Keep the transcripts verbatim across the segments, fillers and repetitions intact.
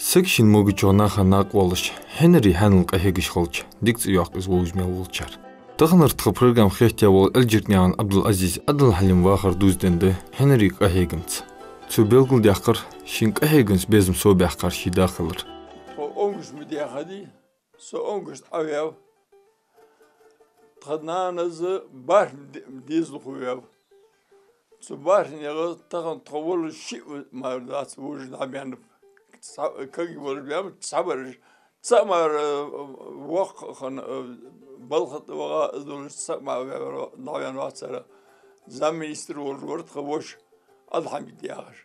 Саг шийна могача наха накъавоалаш, хьинаре хьанал къахьегаш хилча, дика цӀи йоаккх из вовза мел волчар. Таханара тха программа хетаяь вола Эльчуртнаькъан Ӏабдул-Ӏазиз Ӏабдул-Хьалим вахар дувзаденна да хьинаре къахьегамца. Цо белгалдаьккхар шийна къахьегамца безам совбаьккхар ший да хилар. Тхо онгаш ма дехади, со онгаш Ӏоваьв. Тха нанас бархӀ де-, дезалхо ваьв. Цу бархӀнех тахан тхо валар шиъ мара дац вожаш дӀабаьннаб. Цхьа-, кагий валар баьннаб, цхьабараш. Цхьа мара, э, воккха хана, э, балха тӀа ваха, из долаш цхьа мара ваьнна вацар. Замминистр волаш вар тха воша, Ӏабдул-Хьамид яхаш.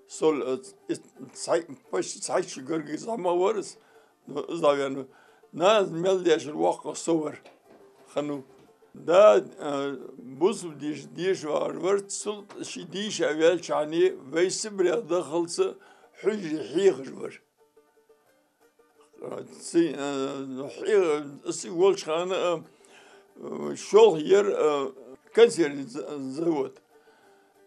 Сол, э, ц-, ц-, цхьа-, почти цхьайча гаргара зӀамагӀа вар из, но из дӀавенна. Нанас мел дешар воккха со вар хиннав. Да, э, бусалба дийша, дийша вагӀаш вар, цул тӀа ше дийша ваьлча хьона вай Сибрех дахалца хьужаре хьехаш вар. Ци-, э, хье-, цига волча хана, э, шолха яр, э, консервный за-, завод.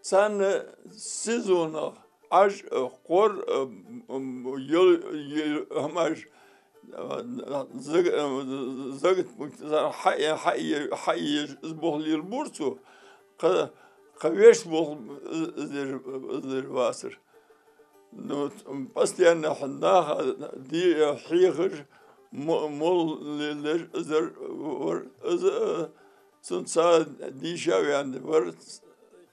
Царна сезонах Ӏаж, э, кхор, э, м, м, йол-, йол-, хӀамаш, э, заг-, э, загат пункт, хьа-, хьа-, хьаеш, из болх лелабора цо, кхы, кхы вешта болх, э, из деш, из деш вацар. Ну, постоянно наха де-, хьехаш, мо-, молла лелаш, из вар, из, э, цунца дийша ваьнна вар,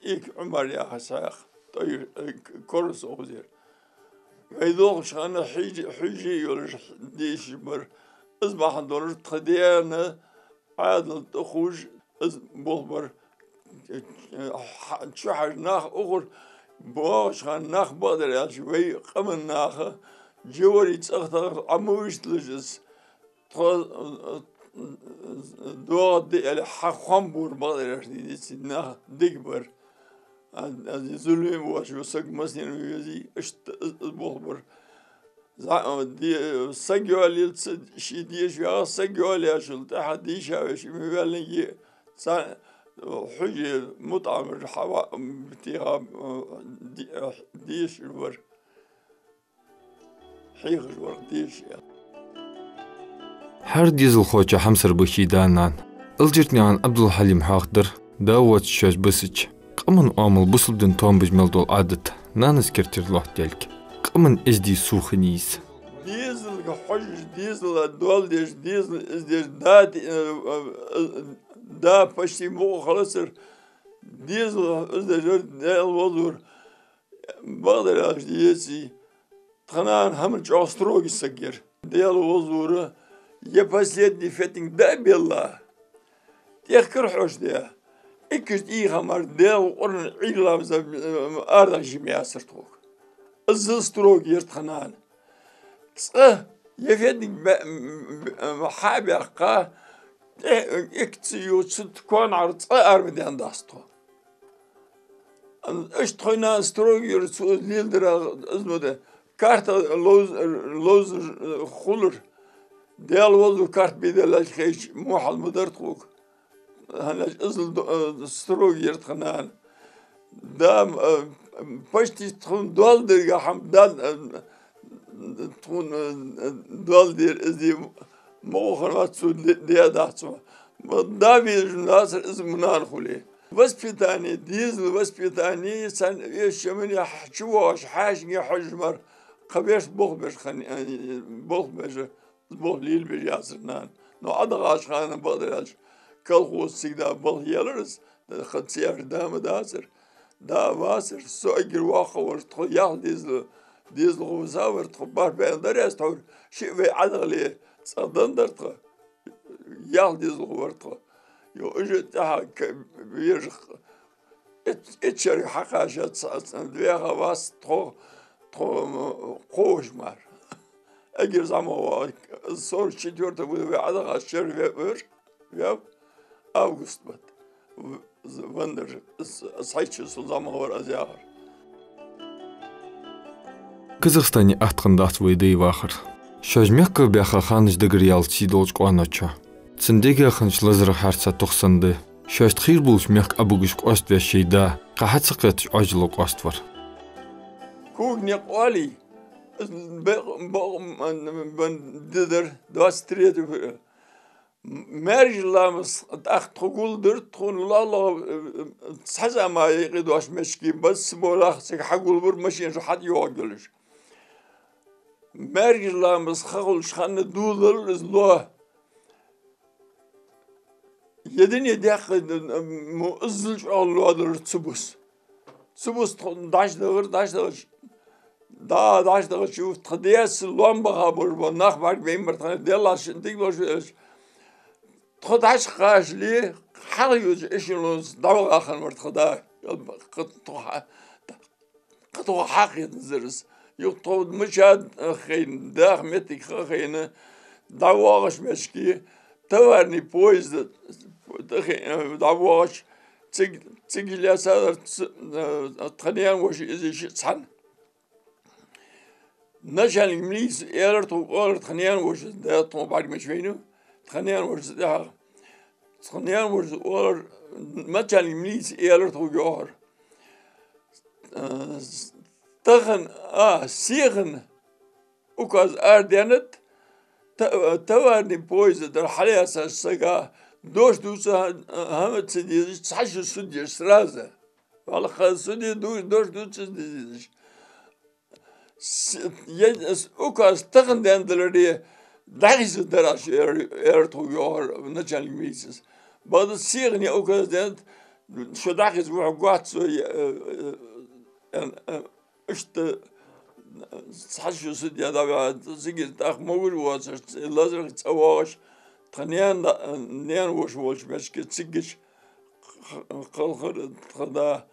Ик Ӏумар яхаш цхьа, тӀой, э, к-, Корсо узер. Вай дохаш хана хьуьжа-, хьуьжа йолаш дийша бар. Из бахьан долаш тха даьна Ӏаьдал тӀахувш, из болх бар. Хьа-, чухьажа нах ухар, бохаш хана нах, бакъдар аьлча, вай къаман наха жавари цӀагӀа тахар Ӏа ма вуьшталаш из. Тхо, э, э, догӀа де аьле, хьа хоам бора, бакъдар аьлча, дийци нах дика бар. А, а, зуламе воацаш вола саг массанена везий, иштта из, из болх бар. За-, а, де-, саг йоалаелча ший деша ваьгӀа, саг йоалаяьчул тӀехьагӀа дийша веш, ма ваьллинге, цхьа, а, хьужаре мутӀахьамаш хьава-, м, тӀехьа, а, де-, а, дешаш вар. Хьехаш вар деша. ХӀара дезалхочоа хьамсара ба ший да-нана. Эльчуртнаькъан Ӏабдул-Хьалима хьоахадаьр, да воацача шоаш бисача, къаман оамал, бусалба дина тоам беш мел дола Ӏадат нанас керттера лоаттадаьлга. Къаман эздий сов хиннай из. Дезалга хьожаш, дезала доал деш, дезала из деш, да, э, э, э, да почти мукъа хилацар, дезала из деш вар, Даьла вовзар. Бакъдар аьлча, деций, тха нана хӀама чӀоагӀа строгий саг яр. Даьла вовзар, е последний феттинг да а белла, тӀехкар хьош де, иккаш тӀехьа мара Даьла Къуръан Ӏийла ламаза арадаха жима яцар тхога. Из строгий яр тха нана. ЦӀа е феттинг бе-, м, м, м, хьа а баьккха, тӀе-, икка ца йоацаш, цу коанхьара цӀа ара ма даьннадац тхо. Ан-, иштта тхоай нана строгий яр, цо из леладар, из ма да. Карта ловз-, ловзаш, э, хулар. Даьла вовзар, карта бе даллалца хайча, мухьал ма дар тхога. ХӀана аьлча из л-, э, строгий яр тха нана. Да, э, почти тхона доал дергда хӀама, да, э, тхона, э, доал дер из де мукъа хиннавац, цо де-, де а дац ма. Ма да везаш нацар из ма нана хуле. Воспитание, дезала воспитание, цхьан вешамане хьа-, чувоагӀаш, хьаьшанга хьожаш мара, кхы вешта болх беш хинна, э, болх беш, болх лелабеш яцар нана. Но Ӏадахача хана, бакъдар аьлча, колхоз цига да балха елар из, хӀанз цӀераш да ма дацар. Да а вацар, со эггара воккха вар, тхо ялх дезала, дезалхо висавар, тхо бархӀ баьнна дар аз тхьовра, шиъ вай Ӏадахале цӀагӀа денна дар тхо. Ялх дезалхо вар тхо. Йо, уж тӀехьа ка-, вежа х-, ит-, итт шерага хьакхаьчад, ца-, ца-, ваьха вац тхо, тхо, м, кхо воша мара. Эггара зӀамагӀа ва, сорок четвёртом году вай Ӏадахача шера ве-, вер, ваьв, август бетта. В-, з-, веннар, с-, цхьайтта шу зӀамагӀа вар аз яхар. Казахстане атта хиннадац вай даьй вахар. Шоаш мехках баьха ханаш дагаръяьлча сий долча къоаночоа. Цун дега хиннача лазарах хьарца тохаш санна да шоашта хийра болча мехка Ӏобугаш къоаставаь ший да, кхы хьа ца кхетташ Ӏоажало къоаставар. Коган никъ оалий, Бе-, бе-, м-, м-, ди дар, двадцать третьего февраля. МаьркӀажа ламаза тӀаккха тхо гулдир, тхона лоалахо, э, э, цхьа зама юкъе дош мешки, бац мо нах цига хьагулбир, машинаш хьатӀайоагӀаш. МаьркӀажа ламаза ха хулаш хана дулар из лоа. Едине дехка, м, иззал чӀоагӀа лоадалар цу бус. Цу бус тхо дӀачудахар, дӀачудахача, да, дӀачудахача, тха даьца лоам баха болаш бола нах бӀаргабайнабар тхона, Даьллахь, шун дика долаш велаш. Тхо дӀачукхачале, хьалха ювцача эшелонца дӀаваха хиннавар тха да. Тхо хьа-, Кхы тхо хьакхетанзар из. Юха тхо мича а хайна, даха моттиг ха а хайна, дӀавоагӀаш мешки, товарный поезда тӀа хи-, дӀавоагӀаш, цига, цига лаьцадар ц-, э, тха наьна воша из йиша цхьана. Начальник милиции аьлар тхога, оалар, тха наьна воша, да, тхо бӀаргамаьча вайна, тха наьна воша тӀехьа. Тха наьна воша оалар, начальник милиции аьлар тхога, йоахар. Э, с-, тахан, а, сихана указ арадаьннад, та-, товарный поезда тӀара хьалаьцача сага дош дувца хӀама ца дезаш, цхьа шу суд еш сразу. Валлахьи, суд е ду-, дош дувца ца дезаш. С-, е-, с-, указ тахан даьнна даларе, дӀахеза дар аз, аьлар, аьлар тхога, йоахар, начальник милиции. Бакъда сихана указ даьннад, шо дӀахеза вухьа готтац, э, э, э, э, иштта цхьа шу суд е дӀаваха, цига тӀаккха могаш воацаш, лазарах цӀавоагӀаш, тха наьна, наьна воша волча мешке, цигача х-, х-, кхалхар тха да,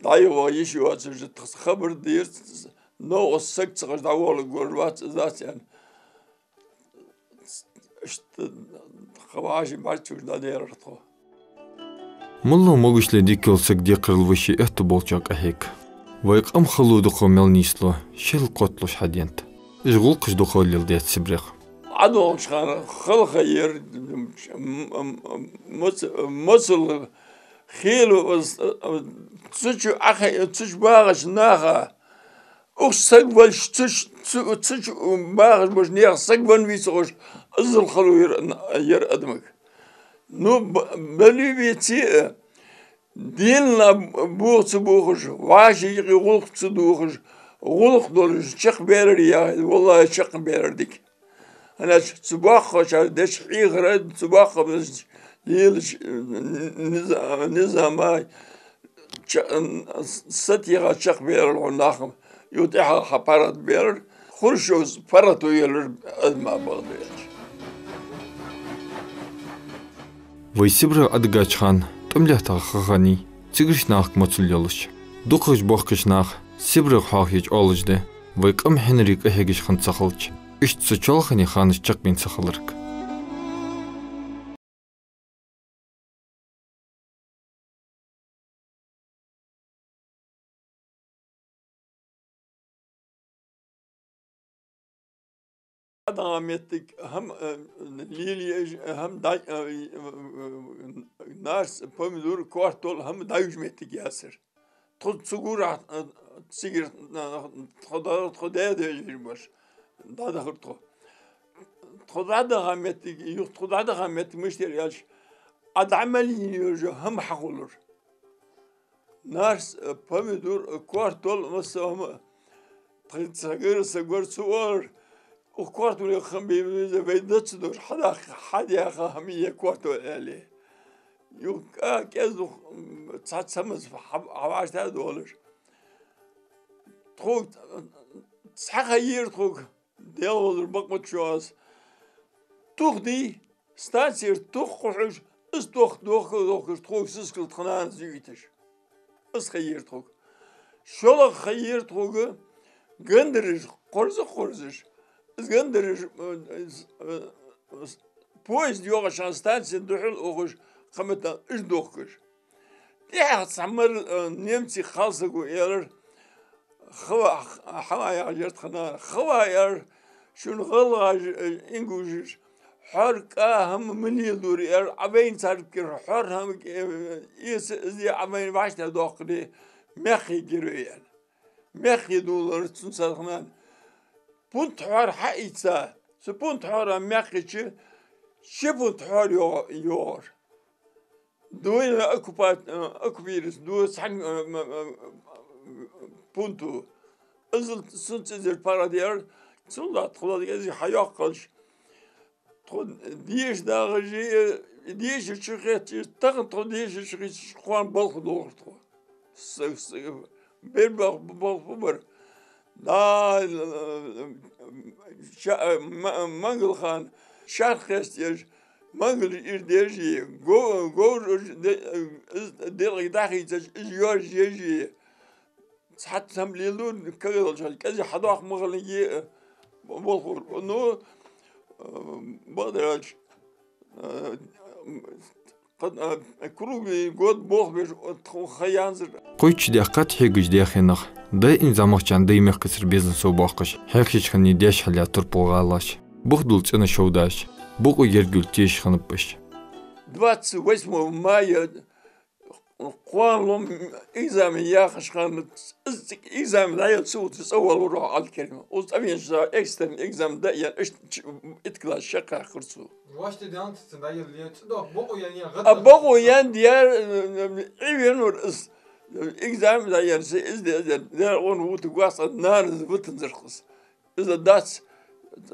дӀайоагӀа йиш йоацаш, тха хабар дийра, новкъост саг ца ховш дӀаволларгвар вац из, аьнна. Иштта кхы вӀаший бӀарччуш дӀадаьлар тхо. Малав могашал дика йола саг декхарийла вай ший аьттув болчоа къахьег. Вай къам хало дукхагӀа мел нийслу, шоайла кхотталуш хьаденад. Уж гӀулакхаш дукхагӀа леладаьд Сибрех. ДӀадолхача хана хала ха яр, м-, м-, м-, моц-, моцал хилар, цу чу Ӏохай-, цу чу багӀача наха, укх саг валча, цу чу, цу, цу чу багӀаш болча наьха саг венна вий ца ховш, иззал хало яр, яр адамага. Ну, б-, бале веце а, дийна бохам ца бохаш, вӀаший юкъе гӀулакх ца дохаш, гӀулакх долаш чакхбаьлар яхе, валлахӀи, чакхбаьлар дика. ХӀана аьлча цу боккхагӀчар деча хьехара, цу боккхагӀчар лелача низ-, низама ча-, сатийха чакхбаьлар хьона нах. Юха тӀехьа хьа паргӀатбаьлар, Хрущёвс паргӀато елар, аз ма бакъда аьлча. Вай Сибрех Ӏодигача хана тӀом лаьттача ханеи, цигарча нахага моцал йолаш, дукхагӀча боккхагӀча наха Сибрех хьоахаеча оалаш да, вай къам хьинаре къахьегаш хинна ца хилча, иштта цу чоалхане ханаш чакхбаьнна ца хиларга. ДӀадахача моттиге хӀама, э, лелаеш, хӀама дӀа-, э, э, нарс, помидор, картол, хӀама дӀадахача моттиге яцар. Тхо цу гурахь, э, цигара, э, тхо да-, тхо даь-даь вежарий баш. ДӀадахар тхо. Тхо дӀадахача моттиге, юха тхо дӀадахача моттиге мишта яр аьлча, Ӏа дӀа мел йина йола хӀама хьахулар. Нарс, э, помидор, э, картол, массахӀама. Тха цхьа гӀирс саг вар, цо оалар: «Укх картолах хӀама бе беза, вай дац дош, хьадаккха, хьадаьккха хӀама е картол», — аьле. Юха кӀа-, кӀезиг-, м, цхьа цамаза хьа-, хьавӀашта долаш. Тхога цхьа ха яр тхога, Даьла гӀозал бакъ ма ца шо аз. Тух дий, станцера тух кхухьаш, из тух дохка-дохкаш, тхога сискал тха нанас юийташ. Из ха яр тхога. ШоллагӀа ха яр тхога, гандараш кхорза-кхорзаш. Из гандараш, э, э, э, поезд йоагӀача хана станце духьал ухаш, кхамета иш дохкаш. ТӀехьа цхьа мара, э, немций кхалсаго аьлар: «Хава, хьава, — яхаш яр тха нана, — хава, — аьлар, — шун гӀалгӀаша, э, ингушаша хьор, кӀа, хӀама ма леладора, — аьлар, — Ӏа вайна царга кхера хьор хӀама, э, эца, из Ӏа вайна вӀаштӀехьадоаккхаре, мехка гира вай», — аьнна. Мехка дулар цунца тха нана. пунт хьоар хьаийца, цу пунт хьоара мекхича, ши пунт хьоар йо-, йоагӀар. Дуйна оккупа-, э, оккупировать ду цхьан, э, м-, э, пункто. Иззал цун цӀизер паргӀатъяьр, цул а тхо лазга из хьайоаккхалаш. Тхо деша дагӀаш, э, дешача хетача, тахан тхо дешача хетача, кхоана балха дохар тхо. С-, с-, бер балха, балха бар. Да, э, ша-, э, ма-, Мангал-хан шарх хесташ, Мангал ир дежи, го-, говр уж де-, э, из делкъе дӀахийцача, из йоажаш ежи. Цхьацца хӀама лелу, кагал чу кӀезига хьадоаккха ма хиллинге, э, болхло. Ну, э, бакъдар аьлча, э, кхы-, э, круглый год болх беш тхо ха янзар. Кхойтта шу даьккхад хьегаш даь хиннах. Даим замахчарна дай мехкацара безам совбоаккхаш, хьехача хана деш хьалъяь турпал гӀалаш. Бух дола цӀена шовдаш, бокъо гергал тешаш хиннаб уж. Двадцать восьмого мая кхоана лом экзамен яхаш хиннад, из цига экзамен дӀаяла ца вуташ, цӀавоалавир Ӏалкерим. Укхаза цӀавенача экстерн экзамен дӀаяьнна, иштта ч-, итт класс чакхъяьккхар цо. Вешта даьнна цун дӀаяла, е цӀи дох бокъо яьнна, е гӀадна. А бокъо яьнна, дер, э, э, Ӏи венавар из. Экзамен дӀаяьнна, се из де, из де, дер, он вутаргвац, нанас вутанзар-кх из. Из дац,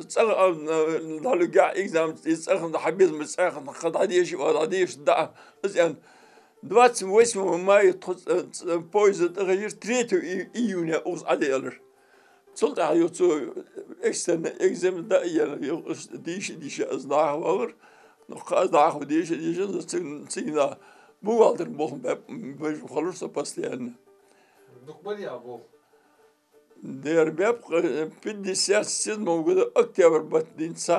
цӀагӀа, а, дӀалугахь экзамен, из цӀагӀа хьабезам, цӀагӀа ха дӀадеша, ва дӀадеша, да, из аьнна. Двадцать восьмого мая тхо ц-, ц-, поезда тӀахайра, третьего и-, июня укхаза Ӏодеалар. Цул тӀехьагӀа юха цо экстерн экзамен дӀаяьнна, юха дийша, дийша из дӀахо валар. Ну, кхы из дӀахо дийша, дийша, цига, цига бухгалтеран болх бе-, беш хилар со постоянно. Дукха бар е болх? Дера бепкъ, э, пятьдесят седьмого года октябрь бетта денз,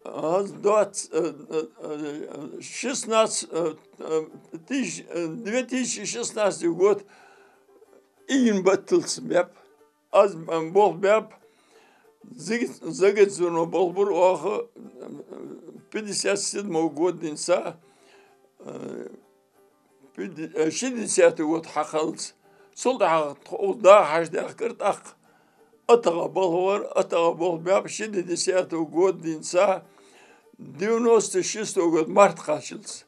а, с двадцать, э, э, э, шестнадцать, э, э, тысяч, э, две тысячи шестнадцатый год июнь бетталца бепкъ. Аз, э, болх бепкъ, зиг-, загазурно болх бир оаха, э, пятьдесят седьмого года денз, а, э, пятьде-, э, шестидесятый год хьакхаллалца. Цул тӀехьагӀа тхо укхаза дӀахьежа даьхкар тӀаккха. АтагӀа болх бир, атагӀа болх бепкъ шестидесятого года денз, девяносто шестого года март кхаччалца.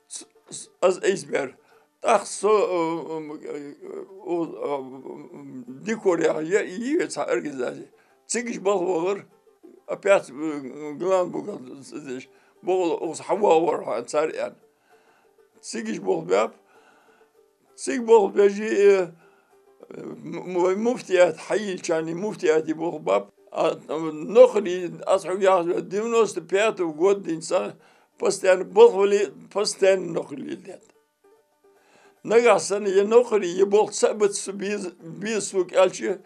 Ц-, ц-, аз айсбер. ТӀаккха со, э, э, э, э, декор яха е-, е цхьа организаци. Цигаш болх бир, опять, э, главный бухгалтер, э, здесь. Боху, укхаза хьавоагӀавар хьо цар аьнна. Цигаш болх бепкъ. Цига болх беш, э, м-, м-, муфтият хьайиллачарна муфтияте болх бепкъ. А, э, нохари, аз хьога яхаш, девяносто пятого года денз постоянно болх баьле, постоянно нохари леладаьд. Нагахьа санна е нохари, е болх ца а бита сона, беза, беза сога аьлча,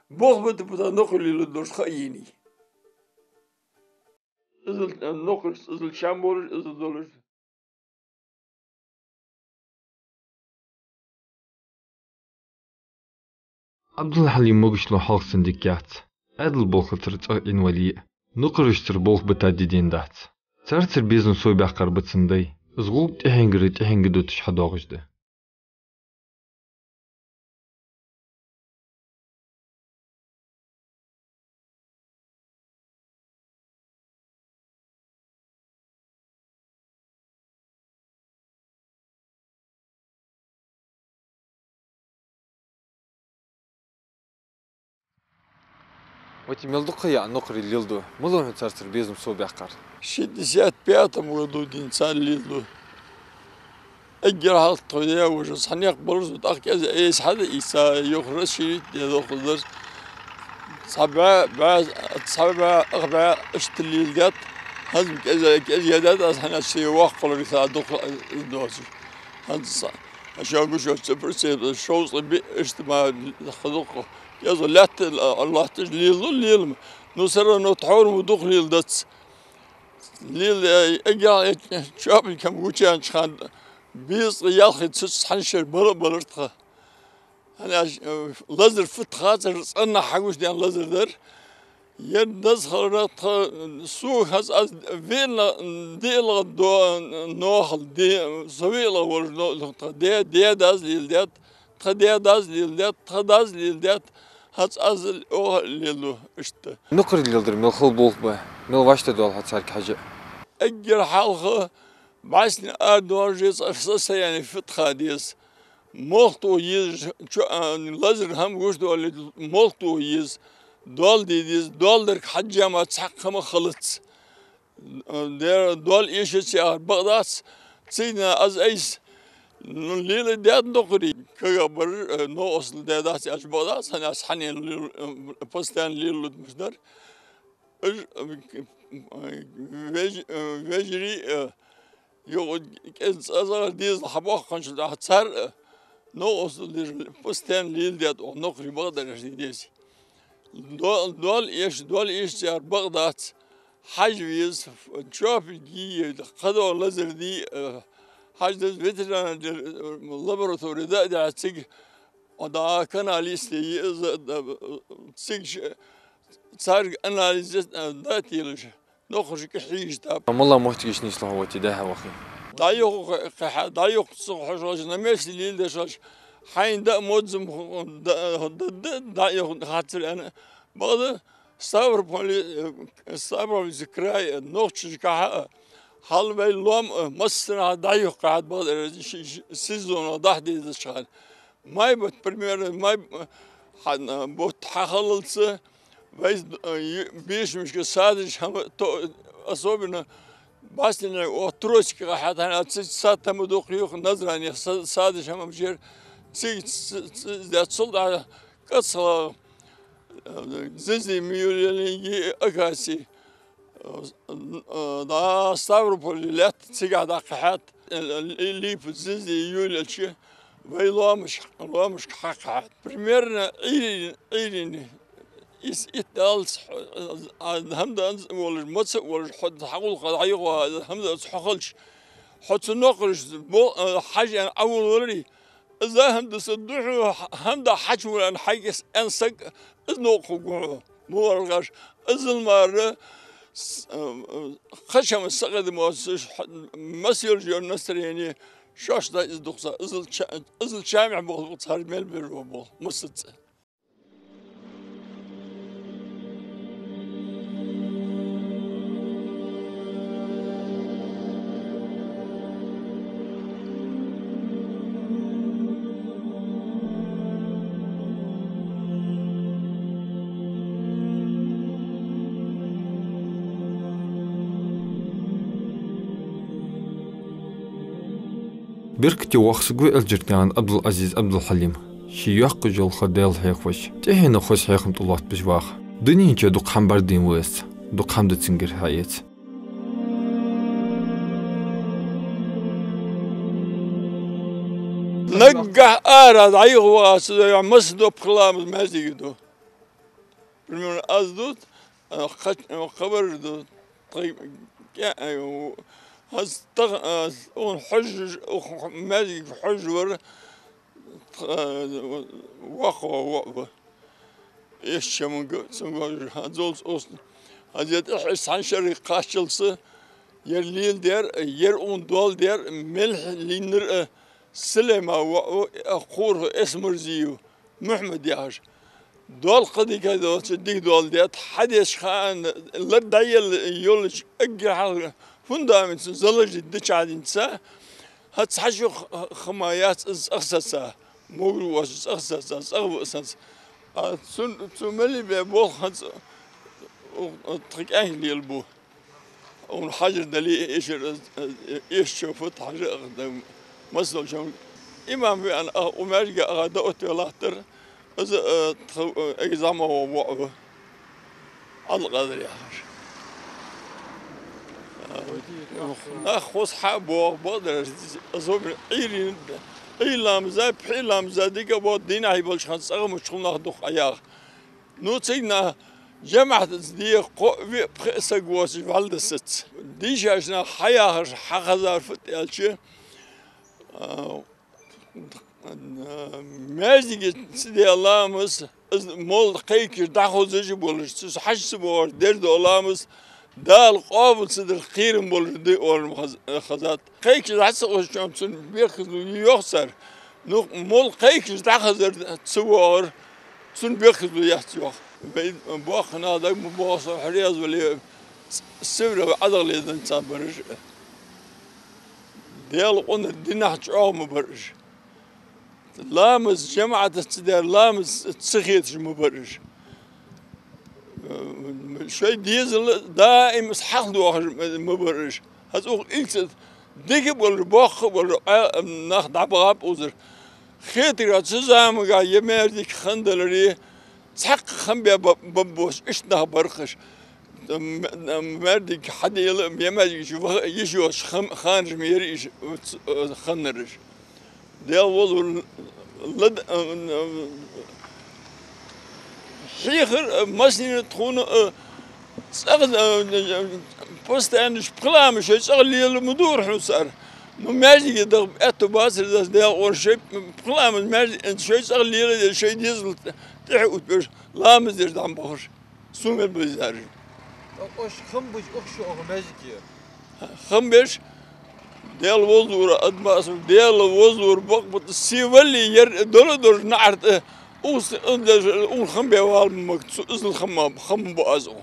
болх бита-бита нохари леладеш ха а енай. Иззал, э, нохари, иззал чам болаш, иззал долаш. Ӏабдул-Хьалим могашал хьалха санна дика яц. Ӏаьдала болхацара цӀагӀа Ӏийна вале а, нукхарашцара болх бита ди дена дац. Царцара безам совбаьккхар ба цун дай. Из гӀулакх тӀехьенгара тӀехьенга дуташ хьадоагӀаш да. Вати мел дукха яа нукхари лелду. Мала хьона царцара безам совбаьккхар? Шестьдесят пятом году денз лелду. Эггара хьалха тхо е уже цхьа никъ баларца, тӀаккха кӀезига эса хьада ийца, юха расширить де дохазар. Цхьа бӀаь, бӀаь, цхьа бӀаь, ах бӀаь иштта леладаьд, хӀанз-м кӀезига, кӀезига даьд аз, хӀана аьлча воккхалури са дукха доацаш. ХӀанз са, а шо гуш йола цифра, шовзткъа биъ иштта ма хадукха. КӀезига лаьтта латташ лелу, лелу-м. Ну, всё равно тхьовра-м дукха леладац. Лела, э, эггара чоапанкам гучаяьннача хана беза цкъа ялх цхьан шера бала а балар тха. ХӀана аьлча, э, лазар фуд хацар, цӀенна хьагучадаьнна лазар дар. Ер деза хилар тха, сога хӀанз аз вена, диълагӀа до-, нохал де-, со виълагӀа волаш но-, тха даь, даь-дас леладаьд, тха даь-дас леладаьд, тха дас леладаьд, ХӀанз аз оаха лелаю иштта. Нукхарий леладар мел хала болх ба, мел вӀаштӀехьадоал хьо царга хьежжа? Эггара хьалха бӀаьстенна арадоалаш, цӀагӀа состояние фу тӀа ха деза. Молха тоха езаш, чо-, а, лазар хӀама гуш доалле, молха тоха еза, доал де деза, доал дарга хьежжа мара цхьаккха хӀама хилац. Дера, доал эшац яхар бакъ дац, цига аз айса, ну, леладаьд нукхарий, кагабар, э, новкъостал даьдац аьлча бакъ дац, хӀана аьлча хьанна лел-, э, постоянно лелалургдолаш дар. Уж, э, веж-, э, вежарий, э, юха кӀезига цӀагӀара дезал хьабоаккхачул тӀехьагӀа цар, э, новкъостал деш постоянно леладаьд оаха нукхарий, бакъдар аьлча деза. До-, доал эш-, доал эшац яхар бакъ дац. Хьажа веза, чопиг е, кхыдола лазар де, э, хьажа деза ветеринарни, э, лаборатори дӀа а даьхьа цига, дӀа канал йисте е из, э, цига ш-, царга анализ, э, дӀа а телаш, нукхарашка хьежаш да. Мала моттигаш нийслу хьо вати дӀа-хьа вахе? ДӀа-юха кхе-, кхехьа, дӀа-юха ца хьожаш, на месте леладеш хьожаш, хьайна даа модзам ху-, да-, да-, да-, дӀа-юха хацар аьнна, бакъда, Ставрополь, э, Ставропольский край, э, нохчашкахьа, э, хьал вай лоам, э, массанахьа дӀа-юха кхехьад, бакъда, э, ш-, ш-, сезонах дӀахо дезача хана. Май бутт, примерно, май, э, хьан, э, бутт хьахиллалца, вай, э, ю-, бешамашка садаш хӀама то-, особенно бӀаьстенна оаха Троицке кхехьад, хӀана аьлча сад хӀама дукха юха Назране са-, садаш хӀама бижер, цига ц-, ц-, ц-, цул тӀехьагӀа КӀацхала, э, зизий, мюллелинги, акаций, э, э, дӀа Ставрополе лаьтта цигахьа дӀакхехьад, э, ли-, липа зизий юллача вай лоамаш-, лоамашка хьакхехьад. Примерно Ӏуйрийна, Ӏуйрийна, из итт даллалца, э, а, хӀама дац волаш, маца а волаш, хьо хьагӀулакха дӀаюха, хӀама дац хьо хилча, хьо цу нокхарашца бо-, э, хьажа аьнна Ӏовулаваларе, из хӀама да са духьа, хӀама да хьачувала аьнна хьайга аьнна саг, из новкъа хургва хьо. Ма варгаш, иззал мара с-, э, кхачам сакъердам оццаш, масса йолаш йола настроение, шоаш да из дукха са, иззал ча-, иззал чамехь болх цар мел бер ва болх, массаза. Беркате вахсаг ва Эльжиртанаькъан Ӏабдул-Ӏазиз Ӏабдул-Хьалим. Ший йоккха йолча Даьла хьехавеш, тӀехьенах хоза хьехам тӀа лоаттабеш вах. Дунен чу дукха хӀама бӀаргадайна ва из, дукха хӀама да цунгара хьаэца. Наггахьа ара дӀаюха ваха ца дой, масса доп хила ламаз маьждиге ду. Примерно аз ду, а, кхач-, а, кхабараш ду, тхай кӀа-, а, у-, аз тах-, а, укхун хьожаш, укхун маьждиге хьожаш вар, тх-, а, воккха воӀ ва. Эшача хӀаманга цунга хьожаш, хӀанзалца оцу. Аз ер тӀехьа цхьан шера кхаччалца, ер леладер, ер укхунна доал дер, мел хьалийннар, а, Сулейма воӀ ва, а, кхоро Эсмурзиев Мухьмад яхаш. Доал кхы дика доацар, дика доал даьд, хьадеш хаан, лар дӀаелла йолча эггара хьалха фундаментаца залажи дича динца, хӀанз цхьа шу х-, хӀама яц из цӀагӀа саца, могар воацаш цӀагӀа саца, цӀагӀа ва санца. А цун, цу мали бе болх хӀанз у-, у-, тха кӀаьнк лелабу. Укхун хьажар дале, эшар, э, эшачо фу тӀа хьажа, э, масалча, имам веана, а, у маьждиге ага да оттаве латтар, из, э, тха, э, эгзамо воӀ ва, Ӏабдул-Къадир яхаш. Э, нах хоза хьа а боагӀа, бакъдар, особенно Ӏуйрийна, Ӏуйра ламаза, пхье ламаза дика а боагӀа, дийнахьа болча хана цӀагӀа мучхул нах дукха Ӏаяха. Ну, цига нах жамаӀатаца деха кхоъ, виъ, пхиъ саг воацаш вӀалла да саца. Дийшача наха хьаяхараш хьахазар фуд аьлча, а, маьждиге ца даь ламаз, из молла кхайкаш дӀахозаш а болаш, цу хьажа ца боагӀаш дер дола ламаз, Дала къоабал ца дар кхерам болаш да оалаш хаз-, хазад. Кхайкаш дӀа ца хозачоа цун бехказло йоах цар. Ну, молла кхайкаш дӀахазар ца воагӀар, Цун бехказло яц йоах. Вай боккхий нах даг ма боху со, хьареза вале, ц-, сивра Ӏадагӏа леладенна цхьа бараш. Даьла къонах динах чӀоагӀа ма бараш. Ламаз жамаӀатаца ца дер, ламаз ца хеташ ма бараш. Шоай дезал даим хьалха доахаш ма бараш. ХӀанз укх ильца дика а болаш, боккха а болаш, Ӏа-, нах дӀабахаб узар. Хетаргахь цу заманга е маьждиг хиннадаларе, цхьаккха хам бе ба-, баббош, иштта нах бархаш. М-, м-, маьждиг хьадела, е маьждиг чу ваха йиш йоцуш хам-, ханаш ма яра иш, э, ханнараш. Даьла возур лад-, э, э, хьехар, э, массанена тхона, э, цӀагӀа, э, э, постоянно пхи ламаз шоай цӀагӀа лела ма дора хьона цар. Ну, маьждиге даха аьттув бацар, дас Даьла къора шоай пхи ламаз маьжди-, шоай цӀагӀа лела, шоай дезал тӀехьа уттабеш, ламаз деш дӀа ма бахар. Сумел базар. Ош хам беш ухаш оха маьждиге? Хам беш, Даьла возура адмасу, Даьла возура бакъбата сивалли яр дола дорж наӀарта, ус, ус хам бе вал мак, цу изал хам, хам бу аз у.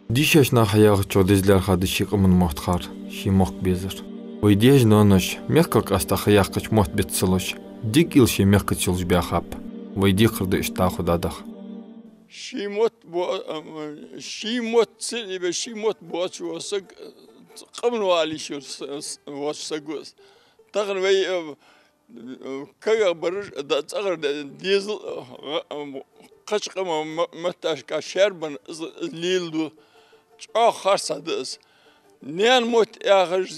Дийшача наха яхачох деза лаьрхӀа да ший къаман мотт хар, ший мохк безар. Вай даьша-ноаноша мехках къаьстта ха яьккхача мотт бетталуш, дика уйла ший мехкаца йолаш баьхаб. Вай декхар да иштта дӀахо дӀадаха. Ший мотт бо-, а, ший мотт ца лебе, ший мотт боацаш вола саг, къаман вала йиш йолаш с-, с-, воацаш саг ва из. Тахан вай, а, а, кагах бараш, да, цӀагӀара де-, дезал, а, а, кхыча къаман ма-, матташка шаьрбенна из, из леладу. ЧӀоагӀа харцахьа да из. Наьна мотт яхаш,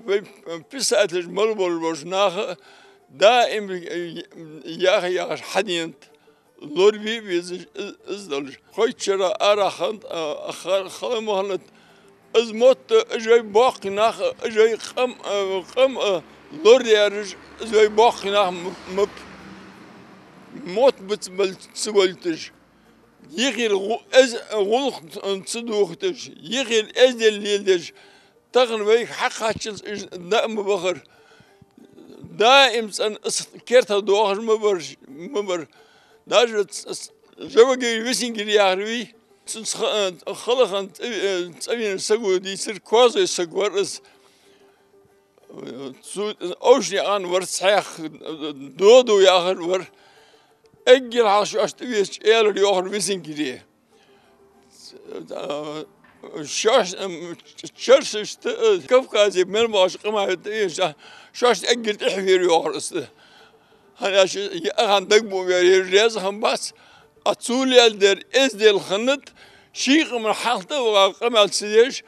вай писателаш мел болаш болча наха даим яха-яхаш хьадеант. Лорабе а везаш из, из долаш. Кхойтта шера арахьа хиннад, а, хала ма хиннад. Из мотт, уж вай боккхий нах, уж вай къам, а, къам, а, лорадаьраш, из вай боккхий нах ма, ма б-, мотт бицбала ца вайташ. Йихийла гӀу-, эз-, гӀулакх ца дохийташ, йихийла эздел леладеш, тахан вайга хьакхаччалца уж даа ма бахар. Даим цӀена из керта доахаш ма бар, ма бар. Даже ц-, ц-, Жавагир Висингир яхар вий, цунца ха-, халахана цӀа-, цӀавена саго дийцар, козай саг вар из. Цу овшанаькъан вар цхьаькха, Доду яхар вар. Эггара хьалха шоашта тӀавеча, аьлар йоахар Висингире. Шоаш, м, чарсашта, э, Кавказе мел бахача къамашта тӀавеча, шоашта эггара тӀехьа вера йоахар из. ХӀана аьлча, е ахан дагабу вер, е реза хиннабац, а цо леладер эздел хиннад, ший къаман хьалха тӀа а ваха къамаьл ца деш,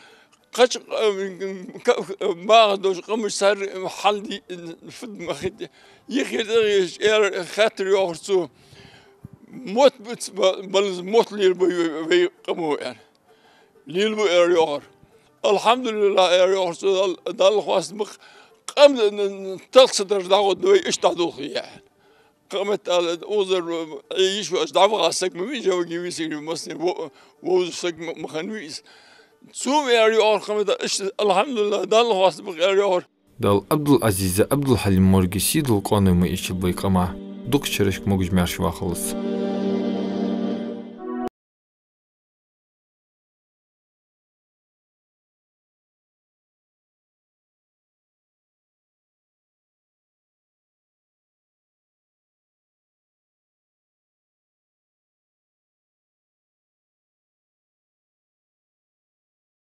кхыча, э, ка-, баха долча къамашца цар хьал ди-, фуд ма хитта. Йихийла тӀагӀерташ, аьлар, хаьттар йоахар цо: «Мотт биц ба-, балаза мотт лелабой вай, вай къамо?» — аьнна. «Лелабу», — аьлар йоахар. «Алхьамдулиллахь», — аьлар йоахар цо, — «Дал-, Далла хоастам ба-кх, къам н-, н-, н-, талха ца даржа дӀагӀоргда вай, иштта дӀадолх», — аьнна. Къамат ала узар, э, йиш йоацаш дӀаваха саг ма вий, Жавагир Висингир массане во-, вовзаш саг ма, ма хиннавий из. Цо ма аьлар йоахар къамат, иштта, «Алхьамдулиллахь, Далла хоастам ба-кх», — аьлар йоахар. Дала Ӏабдул-Ӏазиза, Ӏабдул-Хьалима морга сийдола къоаной ма ийшалба вай къаман, дукхача шерашка могаш-маьрша вахалва из.